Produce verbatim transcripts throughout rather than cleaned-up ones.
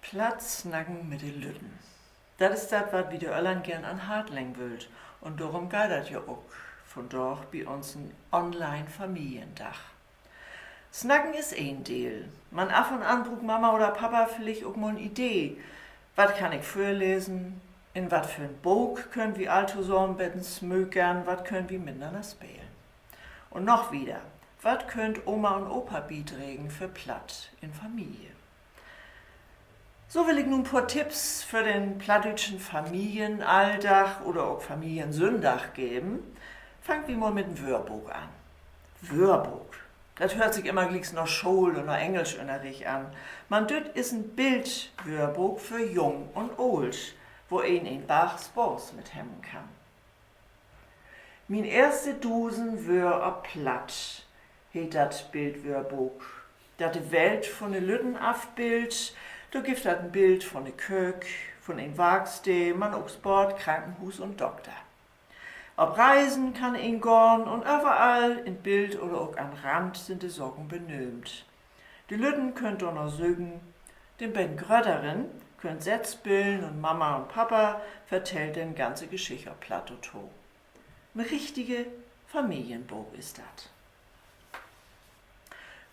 Platt snacken mit de Lütten. Dat is dat, wat wi de Öllern geern an 't Hart leggen wüllt. Un dorum geiht dat ja ok vundaag bi unsen Online-Familiendag. Snacken is een Deel. Man af un an bruukt Mama oder Papa villicht ok mal 'n Idee. Wat kann ik vörlesen? In wat för 'n Book köönt wi all tosamen beten smökern? Wat köönt wi mitenanner spelen? Un noch wieder: Wat köönt Oma un Opa bidregen för Platt in Familie? So will ik nu 'n poor Tipps för den plattdüütschen Familienalldag oder ok Familiensünndag geven. Fangt wi mal mit en Wöörbook an. Wöörbook. Dat höört sik immer glieks na School un na Engelschünnerricht an. Man düt is en Bildwöörbook för Jung un Oolt, wo een en Barg Spaaß mit hebben kann. Mien eerste dusen Wöör op Platt heet dat Bildwöörbook, dat de Welt vun de Lütten afbillt. Dor gifft dat en Bild vun de Köök, vun en Warksteed, man ok Sport, Krankenhuus un Dokter. Op Reisen kann een gahn un överall in Bild oder ok an Rand sünd de Saken benöömt. De Lütten köönt dor na söken, de beten Grötteren köönt Sätz billen un Mama un Papa vertellt denn ganze Geschicht op Platt dorto. En richtige Familienbook is dat.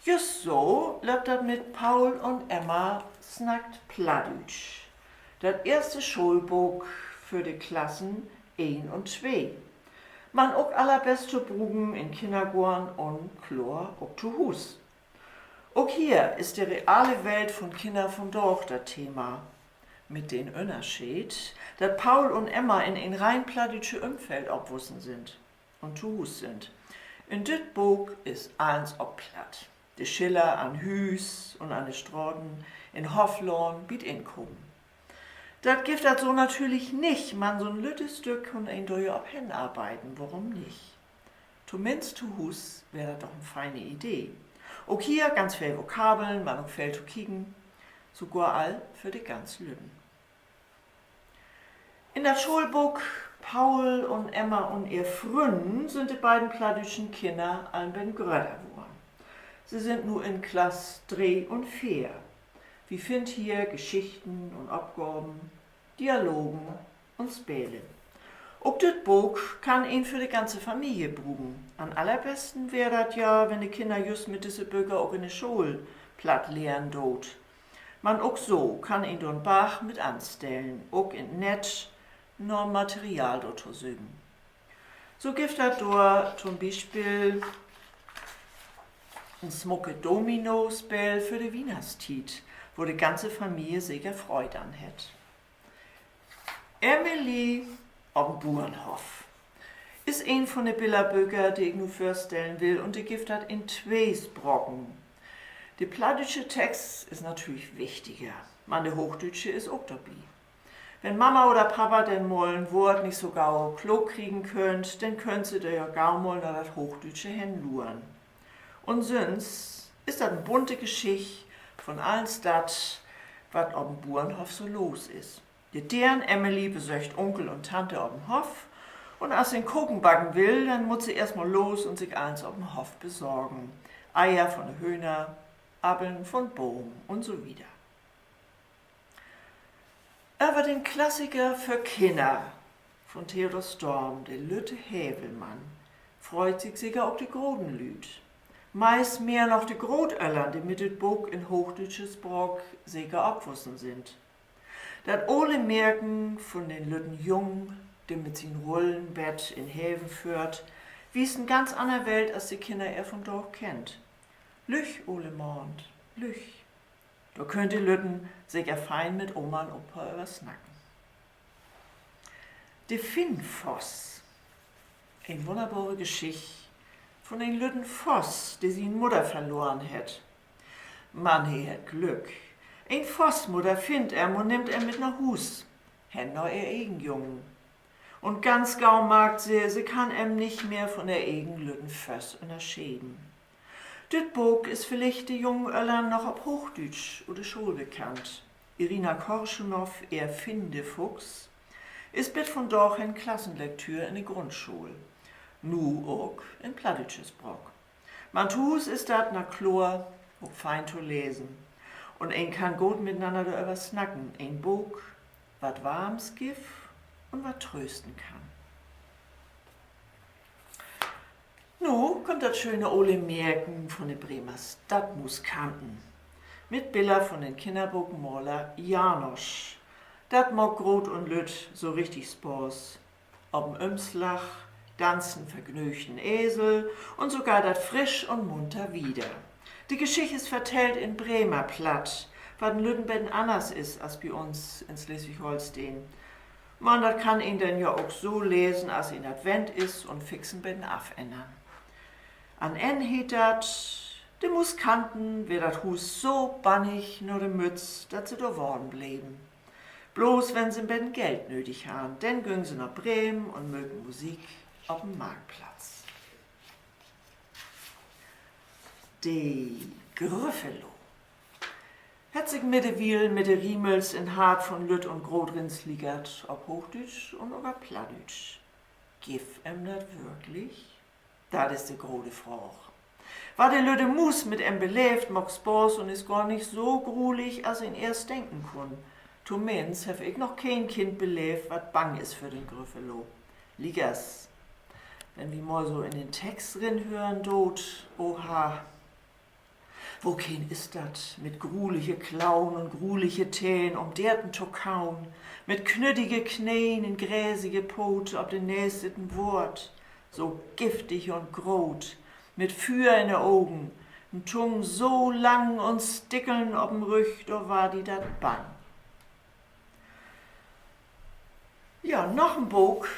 Jüst so löppt dat mit Paul un Emma snackt Plattdüütsch. Dat eerste Schoolbook för de Klassen een un twee. Man ok allerbest to bruken in Kinnergoorn un kloor ok to Huus. Ok hier is de reale Welt vun Kinner vundaag dat Thema. Mit den Ünnerscheed, dat Paul un Emma in en rein plattdüütsche Ümfeld opwussen sünd un to Huus sünd. In düt Book is allens op Platt. De Schiller an Hüüs un an de Straten, in Hoffladen, bi't Inkopen. Dat gifft dat so natürlich nich, man so 'n lütt Stück kunn een dor ja op henarbeiden, worüm nich? Tominnst to Huus weer dat doch en feine Idee. Ok hier ganz veel Vokabeln, man ok veel to kieken, sogor al för de ganz Lütten. In dat Schoolbook Paul un Emma un ehr Frünnen sünd de beiden plattdüütschen Kinner al en beten grötter worrn. Se sünd nu in Klass dree un veer. Wi finnt hier Geschichten un Opgaven, Dialogen un Spelen. Ok düt Book kann een för de ganze Familie bruken. An allerbesten weer dat ja, wenn de Kinner jüst mit disse Böker ok in de School Platt lehren doot. Man ok so kann een dor 'n Barg mit anstellen, ok in 't Nett na Material dorto söken. So gifft dat dor to'n Bispeel en smucke Dominospeel för de Wiehnachtstiet, wo de ganze Familie seker Freud an hett. Emily op 'n Buernhoff is een vun de Billerböker, de ik nu vörstellen will, un de gifft dat in twee Spraken. De plattdüütsche Text is natürlich wichtiger, man de hoochdüütsche is ok dorbi. Wenn Mama oder Papa denn mal en Woort nich so gau kloor kriegen köönt, denn köönt se dor ja gau mal na dat Hoochdüütsche hen luren. Un sünst is dat en bunte Geschicht vun allens dat, wat op 'n Buernhoff so los is. De Deern Emily besöcht Unkel un Tante op 'n Hoff, un as se en Koken backen will, denn mutt se eerstmal los un sik allens op 'n Hoff besorgen: Eier vun de Höhner, Appeln vun Boom un so wieder. Över den Klassiker för Kinner vun Theodor Storm, De lütte Hevelmann, freut sik seker ok de groten Lüüd. Meist mehr noch de Grootöllern, de mit düt Book in hoochdüütsche Spraak seker opwussen sünd. Dat ole Märken vun den lütten Jung, de mit sien Rullenbett in Heven föhrt, wiest en ganz anner Welt, as de Kinner ehr vundaag kennt. Lüch, ole Maand, lüch. Dor köönt de Lütten seker fein mit Oma un Opa över snacken. De Finnvoss. En wunnerbore Geschicht vun en lütten Voss, de sien Mudder verloren hett. Man he hett Glück. En Vossmudder finnt em un nimmt em mit na Huus, hen na ehr egen Jungen. Un ganz gau markt se, se kann em nich mehr vun ehr egen lütten Voss ünnerscheden. Düt Book is villicht de jungen Öllern noch op Hoochdüütsch ut de School bekannt. Irina Korschunov ehr Findefuchs is bit vundaag en Klassenlektüür in de Grundschool, nu ok in plattdüütsche Spraak. Man to Huus is dat, na kloor, ok fein to lesen. Un een kann goot mit'nanner doröver snacken. Een Book, wat Warms gifft un wat trösten kann. Nu kummt dat schöne ole Märken von de Bremer Stadtmuskanten mit Biller von den Kinnerbookmaler Janosch. Dat maakt Groot un Lütt so richtig Spaaß. Op en Ümslag, danzen vergnöögten Esel un so geiht dat frisch un munter wieder. De Geschicht is vertellt in Bremer Platt, wat en lütten beten anners is as bi uns in Sleswig-Holsteen. Man dat kann een denn ja ok so lesen, as een dat wennt is, un fix en beten afännern. An'n Enn heet dat: De Muskanten weer dat Huus so bannig na de Mütz, dat se dor wahnen bleven. Blots wenn se en beten Geld nödig harrn, denn güngen se na Bremen un möken Musik op den Marktplatz. De Grüffelo hett sik middewiel mit de Riemels in't Hart von Lütt un Groot rinsliekert, op Hoochdüütsch un op Plattdüütsch. Gifft em dat würklich? Dat is de grote Fraag. Wat de lütte Muus mit em beleevt, maakt Spaaß un is gor nich so grulig, as een eerst denken kunn. Tominnst heff ik noch keen Kind beleevt, wat bang is för den Grüffelo. Liekers, wenn wi mal so in den Text rinhören doot: Oha, wokeen is dat, mit grulige Klauen un grulige Tähn üm Deerten to kauen, mit knüttige Kneen, en gräsige Poot, op de Nees sitt en Wurt, so giftig un groot, mit Füer in de Ogen, en Tung so lang un Stickeln op en Rüch, dor warrt di dat bang. Ja, noch en Book,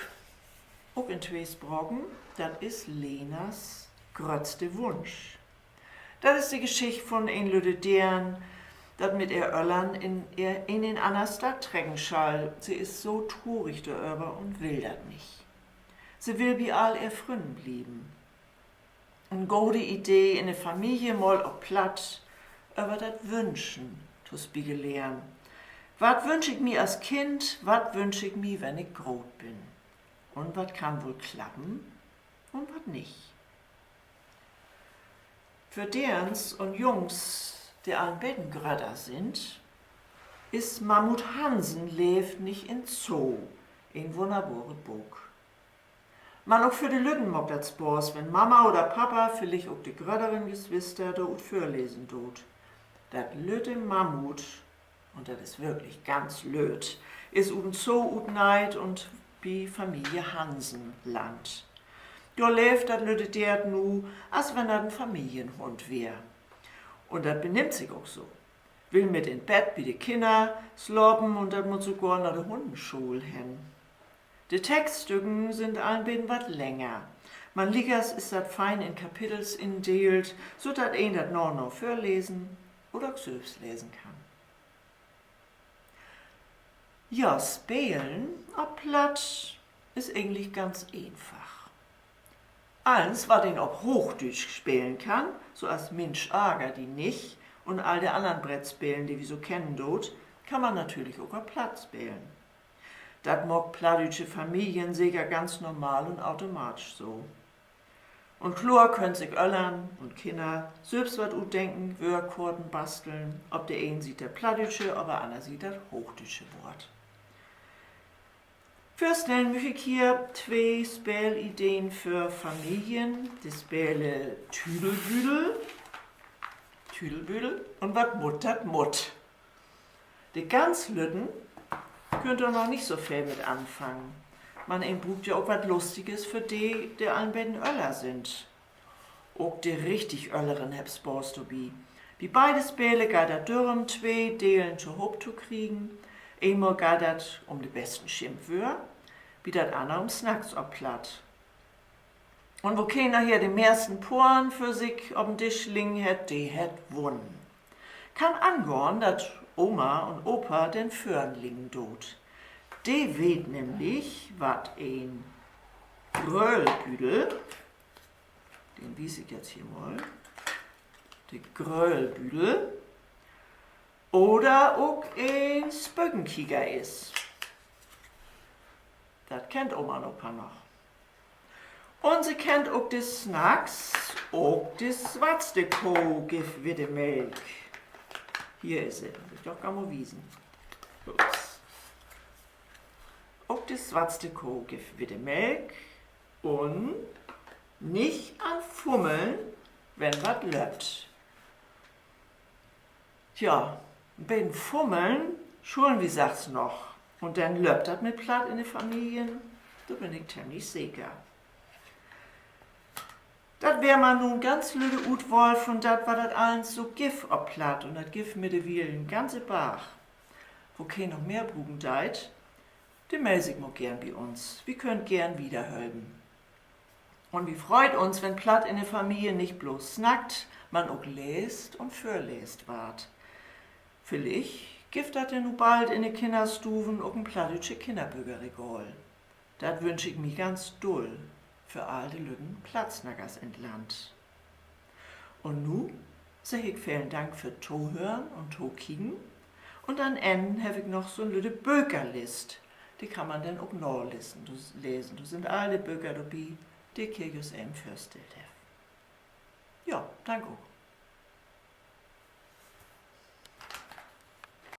ok in twee Spraken, dat is Lenas gröttste Wunsch. Dat is de Geschicht von en lütte Deern, dat mit ehr Öllern in ehr, in en anner Stadt trecken schall. Se is so trurig doröver un will dat nich. Se will bi all ehr Frünnen blieven. En gode Idee, in de Familie mal op Platt över dat Wünschen to spiekeleren. Wat wünsch ik mi as Kind? Wat wünsch ik mi, wenn ik groot bün? Un wat kann woll klappen un wat nich? För Deerns un Jungs, de al en beten grötter sünd, is Mammut Hansen leevt nich in Zoo en wunnerbore Book. Man ok för de Lütten maakt dat Spaaß, wenn Mama oder Papa, villicht ok de grötteren Geswister, dor ut vörlesen doot. Dat lütte Mammut, un dat is würklich ganz lütt, is ut en Zoo utneiht un bi Familie Hansen landt. Dor leevt dat lütte Deert nu, as wenn dat en Familienhund weer. Un dat benimmt sik ok so. Will mit in't Bett bi de Kinner slapen un dat mutt sogor na de Hunnenschool hen. De Textstücken sünd al en beten wat länger. Man liekers is dat fein in Kapitels indeelt, so dat een dat na un na vörlesen oder ok sülvst lesen kann. Ja, spelen op Platt is egentlich ganz eenfach. Allens, wat een op Hoochdüütsch spelen kann, so as Minsch, arger di nich un all de annern Brettspelen, de wi so kennen doot, kann man natürlich ok op Platt spelen. Dat maakt plattdüütsche Familien seker ganz normal un automatisch so. Un kloor köönt sik Öllern un Kinner sülvst wat utdenken, Wöörkorten basteln, op de een Siet dat plattdüütsche, op de anner Siet dat hoochdüütsche Woort. Vörstellen müch ik hier twee Speelideen för Familien. De Spele Tüdelbüdel, Tüdelbüdel un Wat mutt, dat mutt. De ganz Lütten köönt dor noch nich so veel mit anfangen. Man een bruukt ja ok wat Lustiges för de, de al en beten öller sünd. Ok de richtig Ölleren hebbt Spaaß dorbi. Bi beide Spele geiht dat dorüm, twee Delen tohoop to kriegen. Eenmal geiht dat üm de besten Schimpwöör, bi dat anner üm Snacks op Platt. Un wokeen naher de mehrsten Poren för sik op 'n Disch liggen hett, de hett wunnen. Kann angahn, dat Oma un Opa den vörn liggen doot. De weet nämlich, wat en Gröölbüdel, den wies ik jetzt hier mal, de Gröölbüdel, oder ok en Spökenkieker is. Dat kennt Oma un Opa noch. Un se kennt ok de Snacks: Ok de swattste Koh gifft witte Melk. Hier is se, will ik doch gau mal wiesen. Ok de swattste Koh gifft witte Melk un nich an fummeln, wenn wat löppt. Tja, en beten fummeln schullen wi sachs noch. Un denn löppt dat mit Platt in de Familien, dor bün ik temlich seker. Dat weer mal nu en ganz lütte Utwahl von dat, wat dat allens so gifft op Platt. Un dat gifft middewiel en ganze Barg. Wokeen noch mehr bruken deit, de mellt sik mal geern bi uns. Wi köönt geern wiederhelpen. Un wi freut uns, wenn Platt in de Familie nich blots snackt, man ok leest un vörleest warrt. Villicht gifft dat denn nu bald in de Kinnerstuven ok en plattdüütsche Kinnerbökerregal. Dat wünsch ik mi ganz dull för all de lütten Plattsnackers in't Land. Un nu segg ik velen Dank för Tohören un Tokieken. Un an't Enn heff ik noch so'n lütte Bökerlist. De kann man denn ok nalesen, lesen. Dor sünd all de Böker dorbi, de ik hier jüst even vörstellt heff. Ja, dank ok.